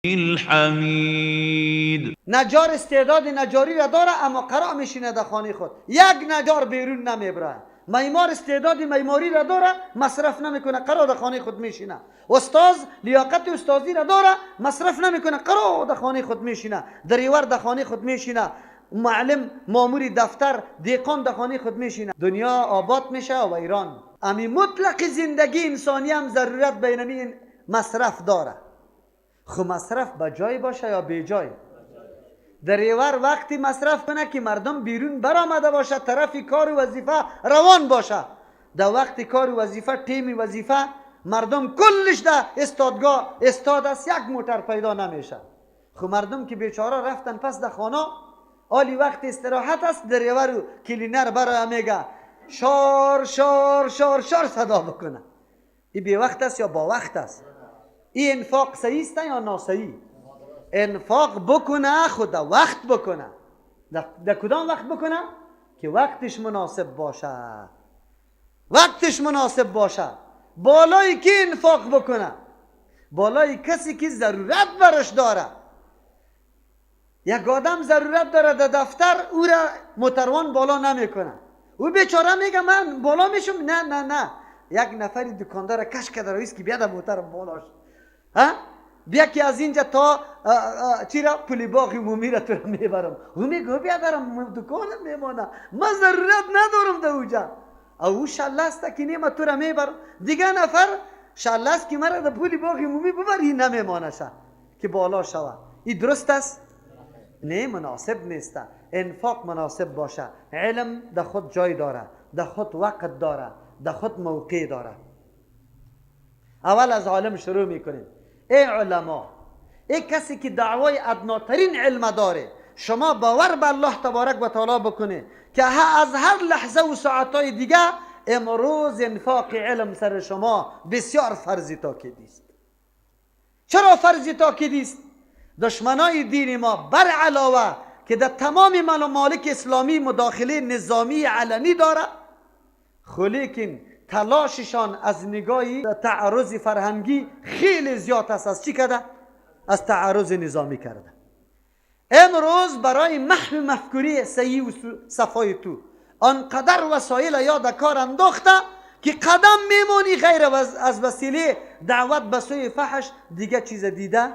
الحمید. نجار استعداد نجاری را داره اما قرا میشینه در خانه خود، یک نجار بیرون نمیبره. معمار استعداد معماری را داره، مصرف نمیکنه، قرا در خانه خود میشینه. استاد لیاقت استادی را داره، مصرف نمیکنه، قرا در خانه خود میشینه. دریور در خانه خود میشینه، معلم، مامور دفتر، دیقان در خانه خود میشینه. دنیا آباد میشه و ایران. امی مطلق زندگی انسانی هم ضرورت به اینمی مصرف داره. خو مصرف به جای باشه یا بی جای؟ دریور وقتی مصرف کنه که مردم بیرون برآمده باشه، طرف کار و وظیفه روان باشه. در وقت کار و وظیفه، تیم وظیفه، مردم کلش در استادگاه استاد است، یک موتر پیدا نمیشه. خو مردم که بیچاره رفتن پس در خانه، آلی وقت استراحت است، دریور و کلینر برای میگه شار شار شار شار صدا بکنه. این بی وقت است یا با وقت است؟ این انفاق صحیح است یا ناصحیح؟ انفاق بکنه، خود وقت بکنه. در کدام وقت بکنه؟ که وقتش مناسب باشه. وقتش مناسب باشه. بالای کی انفاق بکنه؟ بالای کسی که ضرورت برش داره. یک آدم ضرورت داره در دفتر، او را موتروان بالا نمیکنه. او بیچاره میگه من بالا میشم. نه نه نه، یک نفری دکاندار کش کرده رئیس که بیاد موتر بالاش، ها بیا که از اینجا تا چی را پلی باغ عمومی را تو را میبرم. او میگه بیا دارم دکانم میمانه، من ضرورت ندارم در اونجا. او شله است که نه من تو را میبرم. دیگه نفر شله است که مرا در پلی باغ عمومی ببری، نمیمانه شه که بالا شوه. این درست است؟ نه، مناسب نیست. انفاق مناسب باشه. علم در خود جای داره، در خود وقت داره، در خود موقع داره. اول از عالم شروع میکنیم. ای علما، ای کسی که دعوای ادناترین علم داره، شما باور به الله تبارک و تعالی بکنه که از هر لحظه و ساعتهای دیگه امروز انفاق علم سر شما بسیار فرض تاکیدی است. چرا فرض تاکیدی است؟ دشمنای دین ما بر علاوه که در تمام ممالک اسلامی مداخله نظامی علنی داره، خو لیکن تلاششان از نگاه تعرض فرهنگی خیلی زیاد است. از چی کرده؟ از تعرض نظامی کرده. امروز برای محو مفکوری صحیح و صفای تو آنقدر وسایل یاد کار انداخته که قدم میمونی غیر از وسیله دعوت به سوی فحش دیگه چیز دیده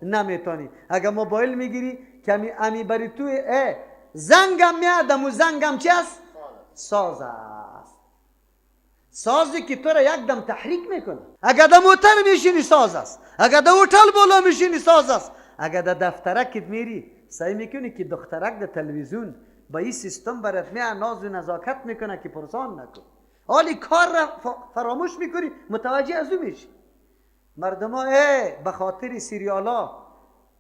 نمیتونی. اگر موبایل میگیری کمی امی بری تو زنگم میاد، امو زنگم چی است؟ ساز است. سازی که تو را یک دم تحریک میکنه. اگر در موتر میشینی ساز است، اگر در هتل بالا میشینی ساز است، اگر در دفترکت میری سعی میکنی که دخترک در تلویزیون با این سیستم برات می ناز و نزاکت میکنه که پرسان نکن. حالی کار را فراموش میکنی، متوجه از او میشی. مردم ها به خاطر سریالا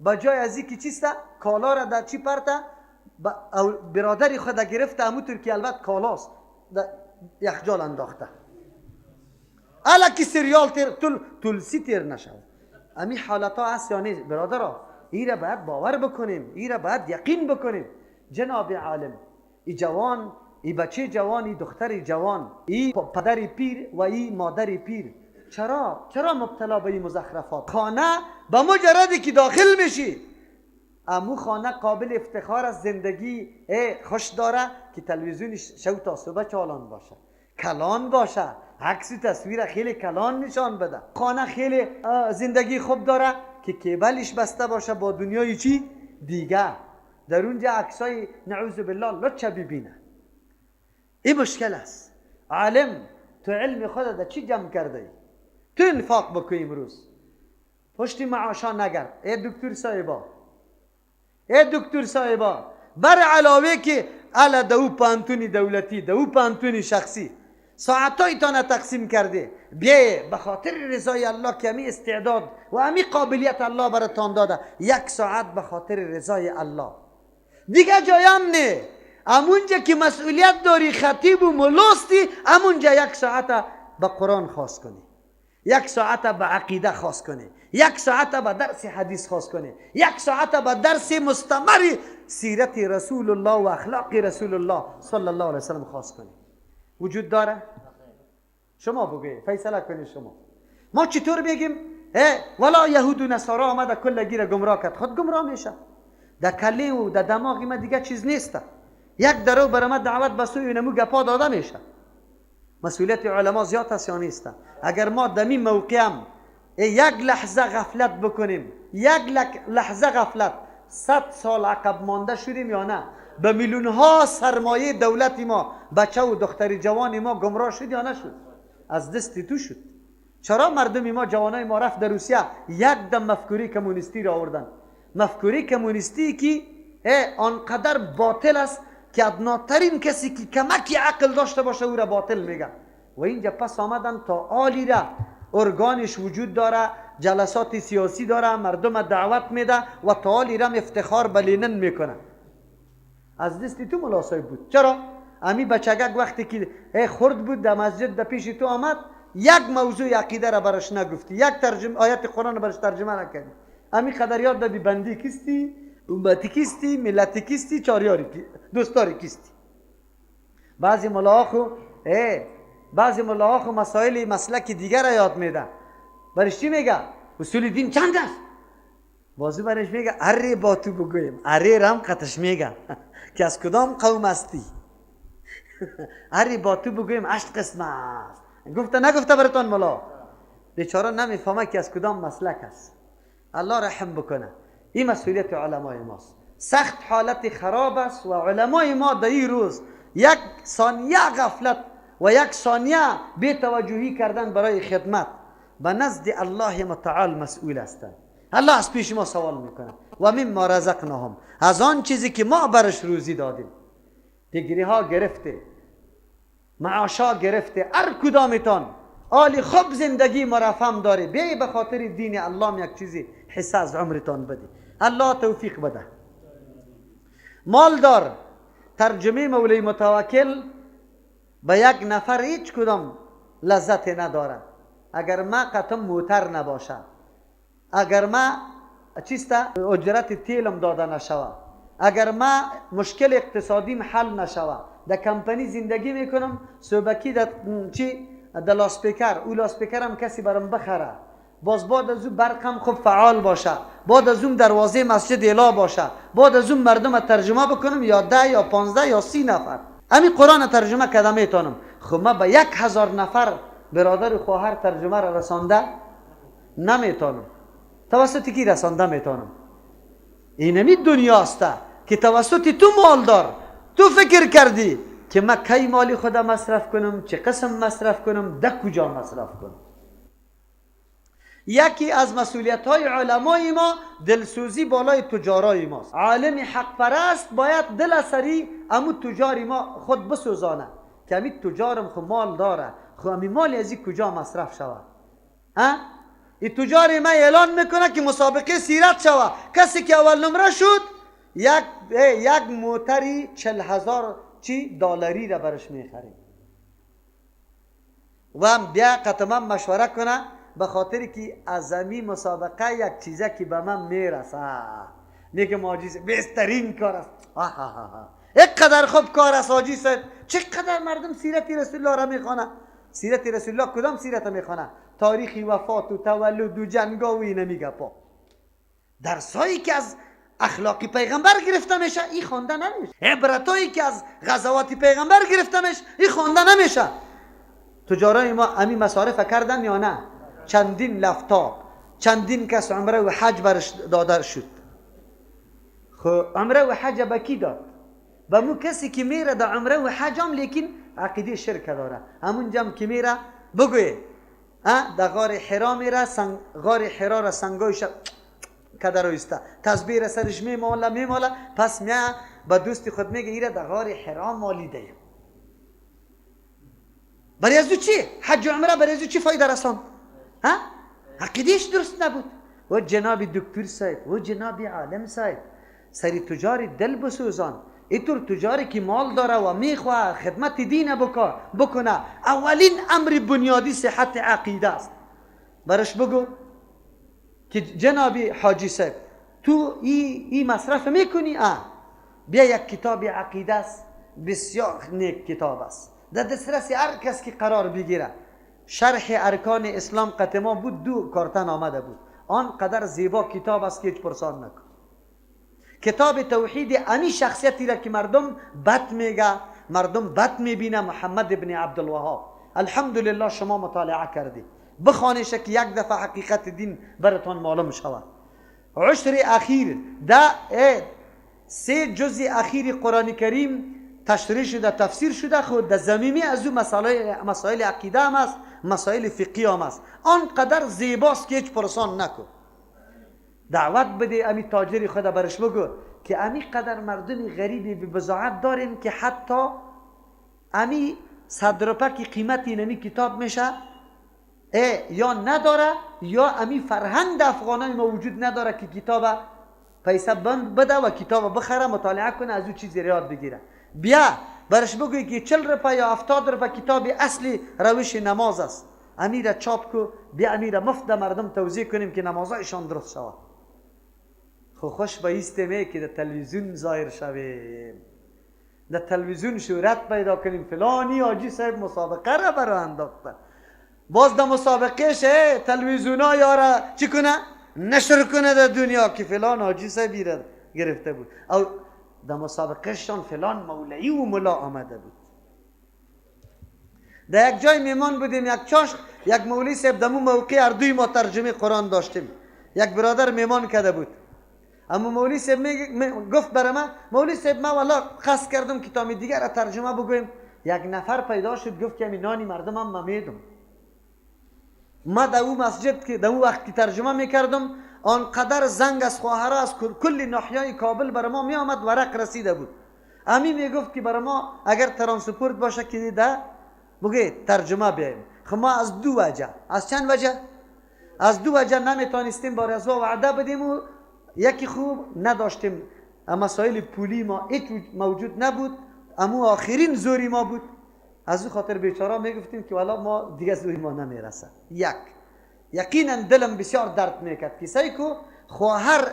با جای از که چیسته کالا را در چی پرته برادر خود گرفته، همونطور که البته کالاست در یخجال انداخته. الکی سریال تیر تلسی تیر نشود. امی حالت ها هست یا نیست برادرها؟ ای را باید باور بکنیم، ای را باید یقین بکنیم. جناب عالم، ای جوان، ای بچه جوان، ای دختر جوان، ای پدر پیر و ای مادر پیر، چرا مبتلا به این مزخرفات؟ خانه به مجردی که داخل میشی، امو خانه قابل افتخار از زندگی خوش داره که تلویزیون شو تا صبح چالان باشه، کلان باشه، عکس تصویر خیلی کلان نشان بده. خانه خیلی زندگی خوب داره که کیبلش بسته باشه با دنیای چی دیگه، در اونجا عکسای نعوذ بالله لچه ببینه. این مشکل است. عالم تو علم خود در چی جمع کرده ای؟ تو انفاق بکنی امروز، پشت معاشا نگرد. ای دکتر صاحبا، ای دکتر صاحبا، بر علاوه که الا دو پانتونی دولتی، دو پانتونی شخصی ساعتای تانه تقسیم کرده، بیه به خاطر رضای الله که امی استعداد و امی قابلیت الله براتان داده، یک ساعت به خاطر رضای الله. دیگه جایم نه، امونجا که مسئولیت داری، خطیب و ملوستی، امونجا یک ساعت به قرآن خاص کنی، یک ساعت به عقیده خاص کنی، یک ساعت به درس حدیث خاص کنی، یک ساعت به درس مستمر سیرت رسول الله و اخلاق رسول الله صلی الله علیه وسلم خاص کنی. وجود داره؟ شما بگید، فیصله کنید شما. ما چطور بگیم؟ ولا یهود و نصارا آمده کلگی را گمراه کرد، خود گمراه میشه. در کله و در دماغ ما دیگه چیز نیست. یک درو برای ما دعوت به سوی نمو گپا داده میشه. مسئولیت علما زیاد است یا نیست؟ اگر ما دمی موقعم یک لحظه غفلت بکنیم، یک لحظه غفلت، 100 سال عقب مانده شدیم یا نه؟ به میلیون ها سرمایه دولت ما، بچه و دختر جوان ما گمراه شد یا نشد؟ از دست تو شد. چرا مردم ما، جوانای ما رفت در روسیه یک دم مفکوری کمونیستی را آوردن؟ مفکوری کمونیستی که آنقدر باطل است که ادناترین کسی که کمکی عقل داشته باشه او را باطل میگه. و اینجا پس آمدن تا عالی را ارگانش وجود داره، جلسات سیاسی داره، مردم دعوت میده و تا عالی را افتخار به لینن میکنه. از دست تو ملا صاحب بود. چرا؟ امی بچگک وقتی که خرد بود در مسجد در پیش تو آمد، یک موضوع عقیده را برش نگفتی، یک ترجمه آیت قرآن را برش ترجمه نکردی، امی قدر یاد دادی بندی کیستی، امتی کیستی، ملتی کیستی، چاریاری دوستاری کیستی. بعضی ملاها خو مسائل مسلک دیگر را یاد میده. برش چی میگه؟ اصول دین چند است؟ بازو برش میگه اره با تو بگویم، اره رم قطش میگه که از کدام قوم هستی؟ اره با تو بگویم 8 قسم است. گفته نگفته براتان ملا؟ بیچاره نمیفهمه که از کدام مسلک است. الله رحم بکنه. این مسئولیت علمای ماست. سخت حالت خراب است و علمای ما در این روز یک ثانیه غفلت و یک ثانیه بی توجهی کردن برای خدمت به نزد الله متعال مسئول هستند. الله از پیش ما سوال میکنه و مما رزقناهم، از آن چیزی که ما برش روزی دادیم. دیگری ها گرفته، معاشا گرفته، هر کدامتان آلی خوب زندگی مرفم داره، بیای به خاطر دین الله یک چیزی حصه از عمرتان بده. الله توفیق بده. مالدار، ترجمه مولوی متوکل به یک نفر هیچ کدام لذت نداره اگر ما قطم موتر نباشه، اگر ما چیسته اجرت تیلم داده نشوه، اگر ما مشکل اقتصادیم حل نشوه، در کمپانی زندگی میکنم، صبحکی در چی در لاسپیکر، او لاسپیکرم کسی برام بخره، باز بعد از او برقم خوب فعال باشه، بعد از اون دروازه مسجد الا باشه، بعد از اون مردم ترجمه بکنم یا 10 یا 15 یا 30 نفر همین قرآن ترجمه کردم میتونم. خب ما به 1000 نفر برادر و خواهر ترجمه را رسانده نمیتونم. توسط کی رسانده میتونم؟ اینمی دنیاست که توسط تو مالدار، تو فکر کردی که ما کی مالی خدا مصرف کنم، چه قسم مصرف کنم، ده کجا مصرف کنم. یکی از مسئولیت های علمای ما دلسوزی بالای تجارای ماست. عالم حق پرست باید دل سری امو تجاری ما خود بسوزانه که امی تجارم خو مال داره، خو امی مال ازی کجا مصرف شود. این تجار ما اعلان میکنه که مسابقه سیرت شود، کسی که اول نمره شد یک موتری 40,000 چی دلاری را برش میخریم و هم بیا قطما مشوره کنه به خاطر که از امی مسابقه یک چیزه که به من میرسه. میگه حاجی صاحب بهترین کار است، اینقدر خوب کار است حاجی صاحب، چقدر مردم سیرت رسول الله را میخوانه. سیرت رسول الله کدام سیرت میخوانه؟ تاریخی وفات و تولد و جنگا و اینا میگه. پا درسایی که از اخلاقی پیغمبر گرفته میشه این خوانده نمیشه، عبرتایی که از غزوات پیغمبر گرفته میشه این خوانده نمیشه. تجارای ما امی مصارف کردن یا نه؟ چندین لفتاب، چندین کس عمره و حج برش داده شد. خب عمره و حج به کی داد؟ به مو کسی که میره در عمره و حج هم لیکن عقیده شرک داره، همونجا هم که میره بگوی در غار حرا میره، غار حرا را سنگایش کدر ایسته، تسبیح را سرش میماله، پس میه به دوست خود میگه ایره در غار حرا مالیده. برای از او چی؟ حج و عمره برای از او چی فایده رسان؟ عقیدهش درست نبود. و جناب دکتر صاحب و جناب عالم صاحب، سری تجاری دل بسوزان. اینطور تجاری که مال داره و میخواه خدمت دین بکنه، اولین امر بنیادی صحت عقیده است. برش بگو که جناب حاجی صاحب تو ای مصرف میکنی؟ بیا یک کتاب عقیده است، بسیار نیک کتاب است، در دسترس هر کس که قرار بگیره. شرح ارکان اسلام قطما بود، 2 کارتن آمده بود. آنقدر زیبا کتاب است که هیچ پرسان نکن. کتاب توحید امی شخصیتی را که مردم بد میگه، مردم بد میبینه، محمد ابن عبدالوهاب. الحمدلله شما مطالعه کردی، بخوانیش که یک دفعه حقیقت دین براتون معلوم شود. عشر اخیر 3 جزء اخیر قرآن کریم تشریح شده، تفسیر شده، خود در زمینه از او مسائل عقیده هم است، مسائل فقهی هم است. آنقدر زیباست که هیچ پرسان نکن. دعوت بده امی تاجر خود برش بگو که امی قدر مردم غریبی به بضاعت داریم که حتی امی 100 روپه که قیمت اینمی کتاب میشه یا نداره، یا امی فرهنگ افغانان ما وجود نداره که کتاب پیسه بند بده و کتاب بخره، مطالعه کنه، از او چیزی یاد بگیره. بیا برش بگوی که 40 روپه یا 70 روپه کتاب اصلی روش نماز است، امیر چاپ کو، بیا امیر مفت مردم توزیع کنیم که نمازایشان درست شود. خو خوش به ایستیم که در تلویزیون ظاهر شویم، در تلویزیون شهرت پیدا کنیم، فلانی حاجی صاحب مسابقه را برای انداخته، باز در مسابقهش تلویزیون ها یارا چی کنه؟ نشر کنه در دنیا که فلان حاجی صاحب گرفته بود، او در مسابقهشان فلان مولوی و ملا آمده بود. در یک جای میمان بودیم، یک چاشت، یک مولوی صاحب دمو موقع اردوی ما ترجمه قرآن داشتیم، یک برادر میمان کرده بود. اما مولوی صاحب گفت برای من، مولوی صاحب من والا قصد کردم کتاب دیگر را ترجمه بگویم. یک نفر پیدا شد گفت که نانی مردم هم میدم. ما در او مسجد که در او وقت که ترجمه میکردم، آنقدر زنگ از خواهرها از کل ناحیه کابل برای ما می آمد، ورق رسیده بود. امی میگفت که برای ما اگر ترانسپورت باشه که ده بگه ترجمه بیایم. خب ما از 2 وجه، از چند وجه؟ از 2 وجه نمیتونستیم برای از وعده بدیم و یکی خوب نداشتیم، مسائل پولی ما هیچ موجود نبود، اما آخرین زوری ما بود. از او خاطر بیچاره میگفتیم که والا ما دیگه زوری ما نمیرسه. یک یقینا دلم بسیار درد میکرد که سعی کو خواهر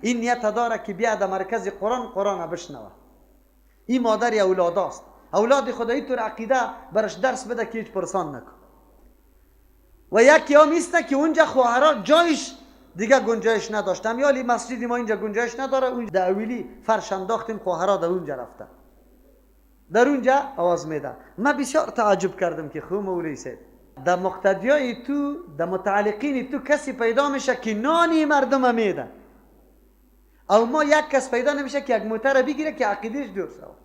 این نیت داره که بیا در مرکز قرآن قرآن بشنوه. این مادر اولاد است، اولاد خدایی طور عقیده برش درس بده که هیچ پرسان نکن. و یکی هم ایست که اونجا خواهرها جایش دیگه گنجایش نداشتم، یالی مسجد ما اینجا گنجایش نداره، اونجا در اولی فرش انداختیم، خواهرها در اونجا رفته، در اونجا آواز میده. من بسیار تعجب کردم که خو مولوی صاحب در مقتدیای تو، در متعلقین تو کسی پیدا میشه که نانی مردم میده، او ما یک کس پیدا نمیشه که یک موتر بگیره که عقیدهش دور شود.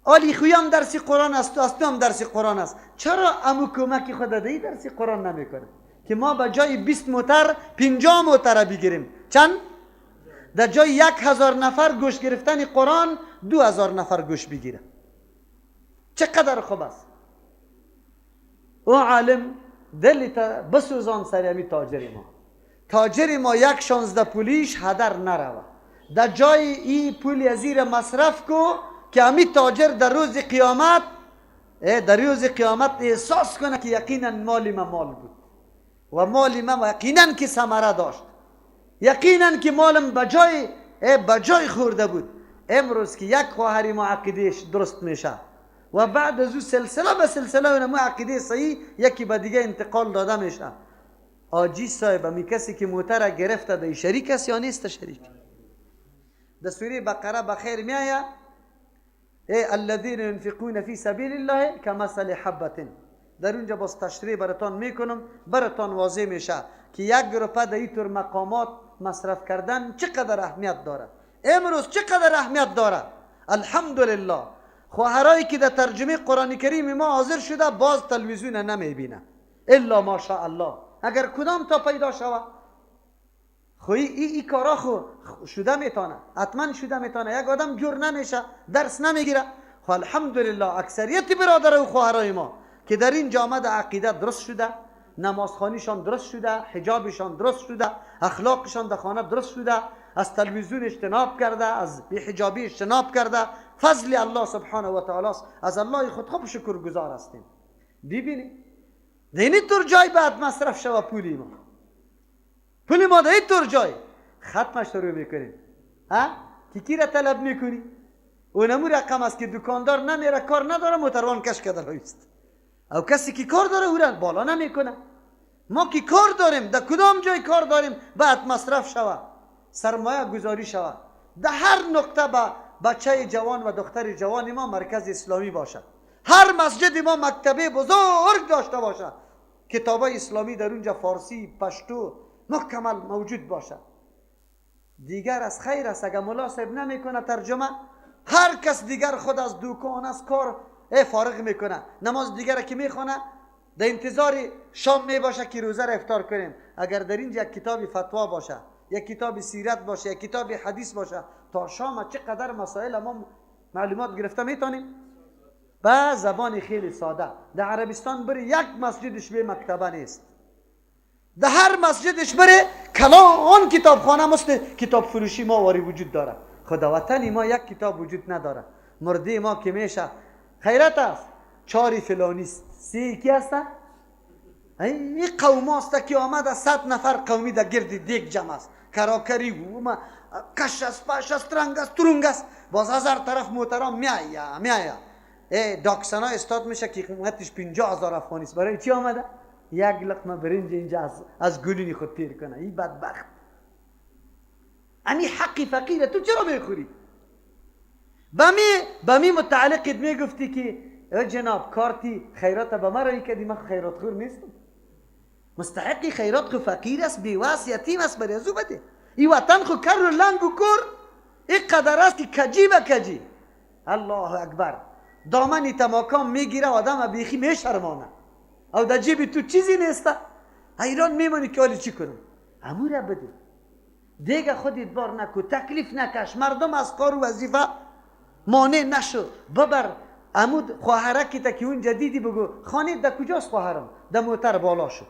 آلی خویم درسی قرآن است، از تو هم درسی قرآن است، چرا امو کمک خود دی درسی قرآن نمیکنه که ما به جای 20 موتر 50 موتر بگیریم؟ چند؟ در جای 1000 نفر گوش گرفتن قرآن 2000 نفر گوش بگیره. چقدر خوب است. او عالم دلت بسوزان سر امی تاجر ما. تاجر ما 1.16 پولیش هدر نروه، در جای ای پول از زیر مصرف کو که امی تاجر در روز قیامت، در روز قیامت احساس کنه که یقینا مال ما مال بود و مال ما یقینا که ثمره داشت، یقینا که مالم بجای خورده بود. امروز که یک خواهری ما عقیدهش درست میشه و بعد از او سلسله به سلسله اونمو عقیده صحیح یکی به دیگه انتقال داده میشه. آجی صاحب می کسی که موتر گرفته ده شریک است یا نیست شریک؟ در سوره بقره بخیر میآید ای الذین ينفقون فی سبیل الله کمثل حبة. در اونجا باز تشریح براتان میکنم، براتان واضح میشه که یک روپه در اینطور مقامات مصرف کردن چقدر اهمیت داره. امروز چقدر اهمیت داره. الحمدلله خواهرایی که در ترجمه قرآن کریم ما حاضر شده باز تلویزیون نمیبینه الا ماشاء الله، اگر کدام تا پیدا شوه. خو ای کارا خو شده میتونه، حتما شده میتونه. یک آدم جور نمیشه، درس نمیگیره. خو الحمدلله اکثریت برادر و خواهرای ما که در این جامعه عقیده درست شده، نمازخوانیشان درست شده، حجابشان درست شده، اخلاقشان در خانه درست شده، از تلویزیون اجتناب کرده، از بی‌حجابی اجتناب کرده. فضل الله سبحانه و تعالی است، از الله خود خوب شکر گزار هستیم. ببینید دینی طور جای بعد مصرف شوه پولی ما، پولی ما در این طور جای ختمش رو میکنیم. ها کی را طلب میکنی؟ اونمو رقم است که دکاندار نمیره، کار نداره، موتروان کش کرده است. او کسی که کار داره او را بالا نمیکنه. ما که کار داریم، در کدام جای کار داریم باید مصرف شوه، سرمایه گذاری شوه. در هر نقطه با بچه جوان و دختر جوان ما مرکز اسلامی باشه. هر مسجد ما مکتبه بزرگ داشته باشه، کتاب اسلامی در اونجا فارسی، پشتو مکمل موجود باشه. دیگر از خیر است اگر ملا صاحب نمیکنه ترجمه، هر کس دیگر خود از دکان از کار فارغ میکنه. نماز دیگر که میخونه در انتظار شام میباشه که روزه را افطار کنیم. اگر در اینجا یک کتاب فتوا باشه، یک کتاب سیرت باشه، یک کتاب حدیث باشه، تا شام چقدر مسائل ما معلومات گرفته میتونیم با زبان خیلی ساده. در عربستان بری یک مسجدش به مکتبه نیست، در هر مسجدش بره کلان کتابخانه مثل کتاب فروشی ما واری وجود داره. خدا وطنی ما یک کتاب وجود نداره. مرده ما که میشه خیرت است، چاری فلانیست، سی کی هست؟ این قوم است که آمده 100 نفر قومی در گرد دیگ جمع است، کراکری و کش است، پش است، ترنگ است، ترنگ است، باز هزار طرف محترم میآید. ای داکسنا استاد میشه که قیمتش 50,000 افغانی است. برای چی آمده؟ یک لقمه برنج اینجا از گلونی خود تیر کنه. این بدبخت، امی حقی فقیره تو چرا میخوری؟ به می متعلقت میگفتی که جناب کارتی خیرات به ما رای کردی، من خیرات خور نیستم. مستحقی خیرات خو فقیر است، بیواس، یتیم است، برای ازو بده. این وطن خو کر و لنگ و کور این قدر است که کجی به کجی. الله اکبر، دامنی تماکام میگیره آدم بیخی میشرمانه، او در جیب تو چیزی نیست، حیران میمانی که حالی چی کنم. امو را بده دیگه، خودت بار نکو، تکلیف نکش، مردم از کار و وظیفه مانع نشو. ببر عمود خواهرکی تا که اونجا دیدی بگو خانه در کجاست خواهرم؟ در موتر بالا شد.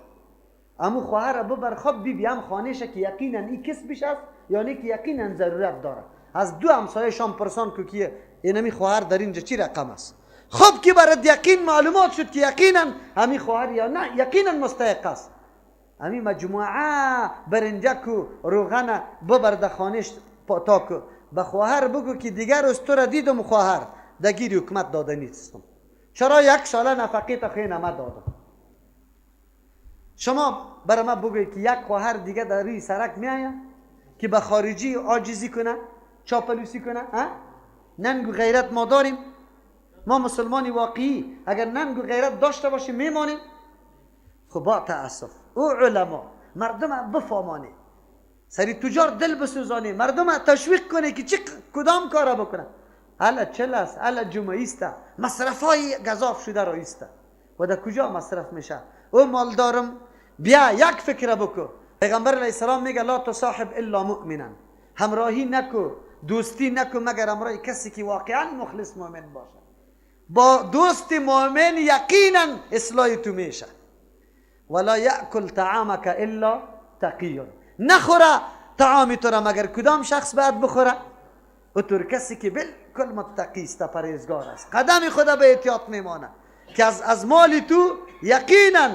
امو خواهر ببر خب بی هم خانهشه که یقینا این کسبش است، یعنی که یقینا ضرورت داره. از دو همسایه شام پرسان کو که اینمی خواهر در اینجا چی رقم است. خب که برات یقین معلومات شد که یقینا همی خواهر یا نه یقینا مستحق است، همی مجموعه برنجک و روغن ببر در خانهش پاتا کو، به خواهر بگو که دیگر از تو را دیدم خواهر دگیر حکومت داده نیستم، چرا یک ساله نفقه تا خیلی نمه دادم. شما برای ما بگوید که یک خواهر دیگه در روی سرک میآید که به خارجی عاجزی کنه، چاپلوسی کنه؟ ننگ و غیرت ما داریم، ما مسلمانی واقعی اگر ننگ و غیرت داشته باشیم میمانیم. خب با تأسف او علما مردم بفهمانه، سری تجار دل بسوزانه، مردم تشویق کنه که چه کدام کارا بکنه. حالا چل است، حالا جمعه است، مصرفای گزاف شده را است و در کجا مصرف میشه؟ او مالدارم بیا یک فکر بکو. پیغمبر علیه السلام میگه لا تصاحب الا مؤمنا، همراهی نکو، دوستی نکو مگر همراه کسی که واقعا مخلص مؤمن باشه. با دوست مؤمن یقینا اصلاح تو میشه. ولا یاکل طعامک الا تقی، نخوره طعام تو را مگر کدام شخص باید بخوره؟ او تور کسی که بالکل متقی است، پرهیزگار است، قدم خدا به احتیاط میمانه که از مال تو یقینا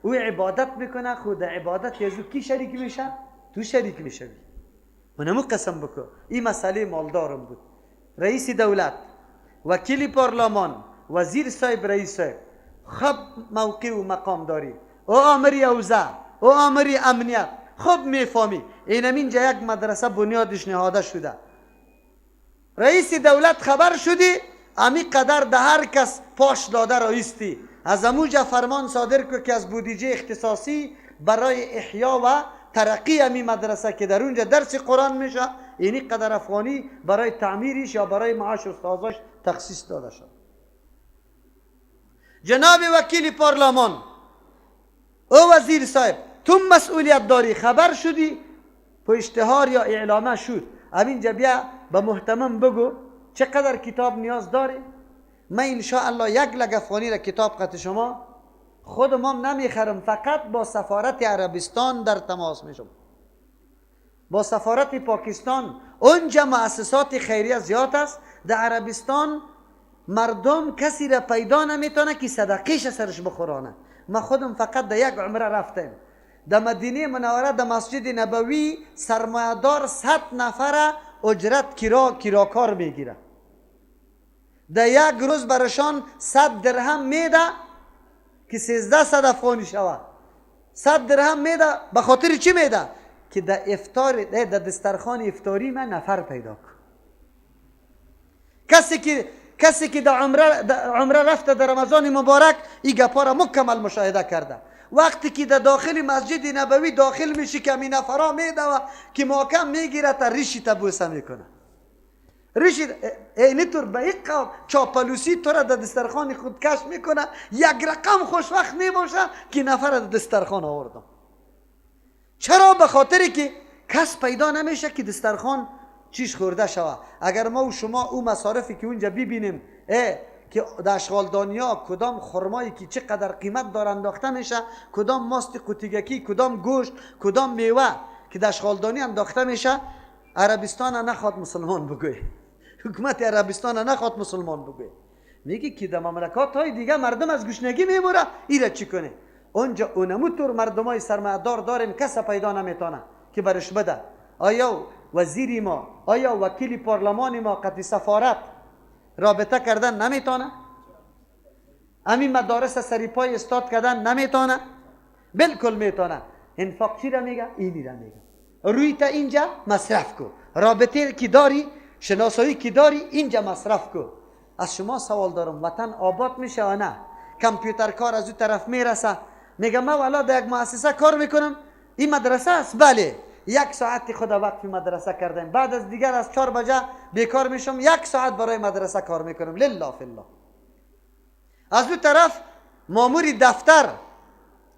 او عبادت میکنه. خود عبادت از کی شریک میشه؟ تو شریک میشوی. اونمو قسم بکو. این مسئله مالدارم بود. رئیس دولت، وکیل پارلمان، وزیر صاحب، رئیس صاحب، خب موقع و مقام داری، او آمری اوضاع، او آمری امنیت، خب میفهمی. اینم اینجا یک مدرسه بنیادش نهاده شده. رئیس دولت خبر شدی، امی قدر ده هر کس پاش داده رئیستی، از اموجا فرمان صادر کو که از بودجه اختصاصی برای احیا و ترقی امی مدرسه که در اونجا درس قرآن میشه اینی قدر افغانی برای تعمیرش یا برای معاش استاداش تخصیص داده شد. جناب وکیل پارلمان، او وزیر صاحب، تو مسئولیت داری، خبر شدی په اشتهار یا اعلامه شد، همینجا بیا به مهتمم بگو چقدر کتاب نیاز داره. من انشاءالله یک لگ افغانی را کتاب قط شما خودم هم نمیخرم، فقط با سفارت عربستان در تماس میشم، با سفارت پاکستان. اونجا مؤسسات خیریه زیاد است. در عربستان مردم کسی را پیدا نمیتونه که صدقیش سرش بخورانه. ما خودم فقط در یک عمره رفتم در مدینه منوره، در مسجد نبوی سرمایه‌دار 100 نفره اجرت کراکار میگیره. در یک روز برشان 100 درهم میده که 1300 افغانی شود. 100 درهم میده. به خاطر چی میده؟ که در افطار، در دسترخوان افطاری من نفر پیدا کن. کسی که در عمره رفته در رمضان مبارک این گپا را مکمل مشاهده کرده. وقتی که در داخل مسجد نبوی داخل میشی که می نفرا میده و که محکم میگیره تا ریشی تا بوسه میکنه. ریشی اینطور به یک چاپلوسی تو را در دسترخوان خود کش میکنه. یک رقم خوشوقت میباشه که نفر در دسترخوان آوردم. چرا؟ به خاطر که کس پیدا نمیشه که دسترخوان چیش خورده شوه. اگر ما و شما او مصارفی که اونجا ببینیم که در اشغالدانیا کدام خرمایی که چقدر قیمت داره انداخته میشه، کدام ماست قوطیگکی، کدام گوشت، کدام میوه که در اشغالدانی انداخته میشه، عربستان نخواد مسلمان بگوی، حکومت عربستان نخواد مسلمان بگوی. میگه که در مملکات های دیگه مردم از گشنگی میموره، ایره چی کنه؟ اونجا اونمو طور مردمای سرمایه‌دار داریم کس پیدا نمیتونه که برش بده. آیا وزیری ما، آیا وکیل پارلمان ما قطعی سفارت رابطه کردن نمیتونه؟ همین مدارس سریپای استاد کردن نمیتونه؟ بالکل میتونه. انفاق چی را میگه؟ اینی را میگه. روی تا اینجا مصرف کو، رابطه کی داری، شناسایی کی داری، اینجا مصرف کو. از شما سوال دارم، وطن آباد میشه یا نه؟ کامپیوتر کار از اون طرف میرسه، میگه من والا در یک مؤسسه کار میکنم، این مدرسه است، بله، یک ساعت خود وقف مدرسه کردم، بعد از دیگر از 4 بجه بیکار میشم، 1 ساعت برای مدرسه کار میکنم، لله فی الله. از اون طرف مامور دفتر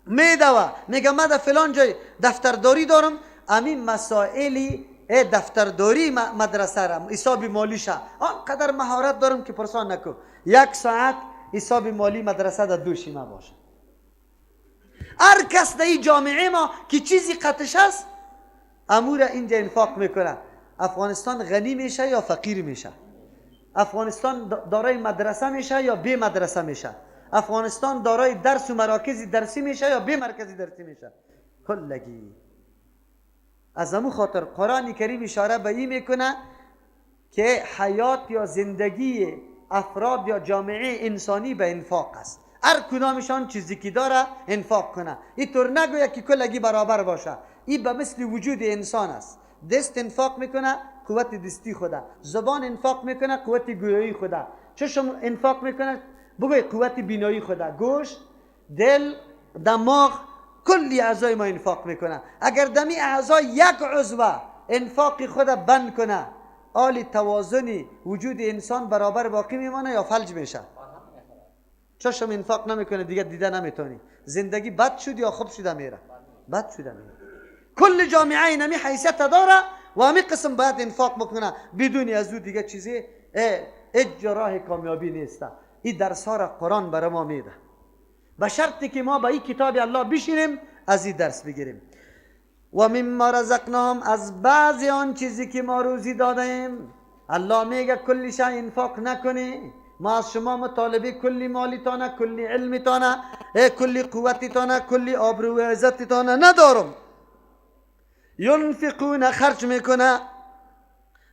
میدوه، میگه من در فلان جای دفترداری دارم، امین مسائلی دفترداری مدرسه را حساب مالیشه آنقدر مهارت دارم که پرسان نکو، 1 ساعت حساب مالی مدرسه در دوشی ما باشه. هر کس در این جامعه ما که چیزی قطش است امور اینجا انفاق میکنه. افغانستان غنی میشه یا فقیر میشه؟ افغانستان دارای مدرسه میشه یا بی مدرسه میشه؟ افغانستان دارای درس و مراکز درسی میشه یا بی مرکز درسی میشه؟ کلگی. از امو خاطر قرآن کریم اشاره به این میکنه که حیات یا زندگی افراد یا جامعه انسانی به انفاق است. هر کدامشان چیزی که داره انفاق کنه. اینطور نگوید که کلگی برابر باشه. این به مثل وجود انسان است. دست انفاق میکنه قوت دستی خوده، زبان انفاق میکنه قوت گویایی خوده، چشم انفاق میکنه بگوی قوت بینایی خوده، گوش، دل، دماغ، کلی اعضای ما انفاق میکنه. اگر دمی اعضای یک عضو انفاق خود بند کنه، آل توازن وجود انسان برابر باقی میمانه یا فلج میشه؟ چشم انفاق نمیکنه دیگه، دیده نمیتونی. زندگی بد شد یا خوب شده میره؟ بد شده میره. کل جامعه نمی حیثیت داره و همی قسم باید انفاق بکنه، بدون از او دیگه چیزی راه کامیابی نیست. این درس ها را قرآن برای ما میده، به شرطی که ما با این کتاب الله بشینیم از این درس بگیریم. و مما رزقناهم، از بعضی آن چیزی که ما روزی دادیم. الله میگه کلی شای انفاق نکنی، ما از شما مطالبه کلی مالیتانه، کلی علمتانه، کلی قوتتانه، کلی آبرو و عزتتانه ندارم. ینفقون، خرج میکنه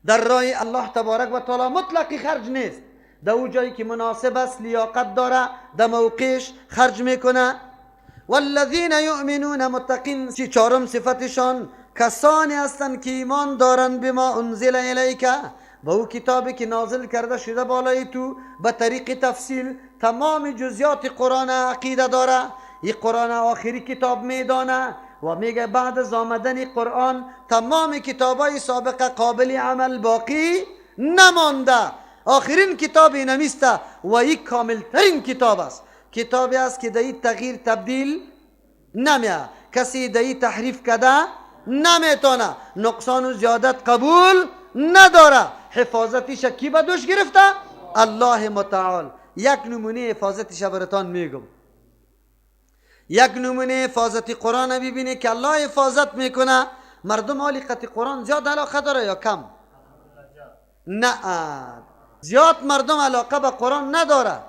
در راه الله تبارک و تعالی، مطلقی خرج نیست، در او جایی که مناسب است، لیاقت داره، در موقعش خرج میکنه. والذین یؤمنون متقین، چهارم صفتشان کسانی هستند که ایمان دارند بما انزل الیک، به او کتابی که نازل کرده شده بالای تو به طریق تفصیل، تمام جزئیات قرآن عقیده داره. این قرآن آخری کتاب میدانه و میگه بعد از آمدن قرآن تمام کتابای سابقه قابل عمل باقی نمانده. آخرین کتاب اینمیسته و این کامل ترین کتاب است. کتابی است که در این تغییر تبدیل نمیه، کسی در این تحریف کده نمیتونه، نقصان و زیادت قبول نداره. حفاظتش کی به دوش گرفته؟ الله متعال. یک نمونه حفاظتش براتان میگم، یک نمونه حفاظت قرآن ببینی که الله حفاظت میکنه. مردم حالی قطع قرآن زیاد علاقه داره یا کم؟ نه، زیاد مردم علاقه به قرآن نداره.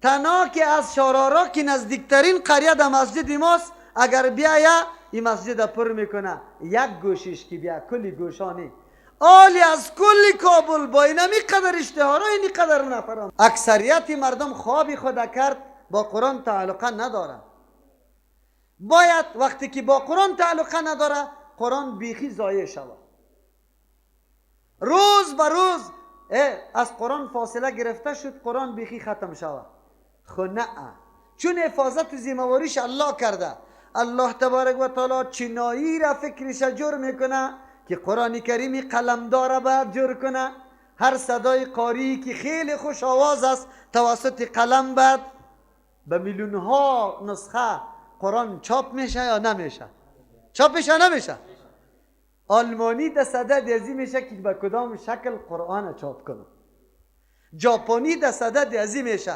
تنها که از شارارا که نزدیکترین قریه در مسجد ماست، اگر بیایه این مسجد پر میکنه، یک گوشش که بیا کلی گوشانی آلی از کلی کابل با اینمی قدر اشتهارا اینی قدر نفران. اکثریت مردم خوابی خود کرد با قرآن تعلقه نداره. باید وقتی که با قرآن تعلقه نداره، قرآن بیخی ضایع شود. روز به روز از قرآن فاصله گرفته شد، قرآن بیخی ختم شود. خو نه، چون حفاظت و ذمهواریش الله کرده. الله تبارک و تعالی چنایی را فکرش جور میکنه که قرآن کریمی قلمدار باید جور کنه. هر صدای قاری که خیلی خوش آواز است، توسط قلم باید به میلیون ها نسخه قرآن چاپ میشه یا نمیشه؟ چاپ میشه یا نمیشه؟ آلمانی در صدد ازی میشه که به کدام شکل قرآن چاپ کنه. ژاپنی در صدد ازی میشه.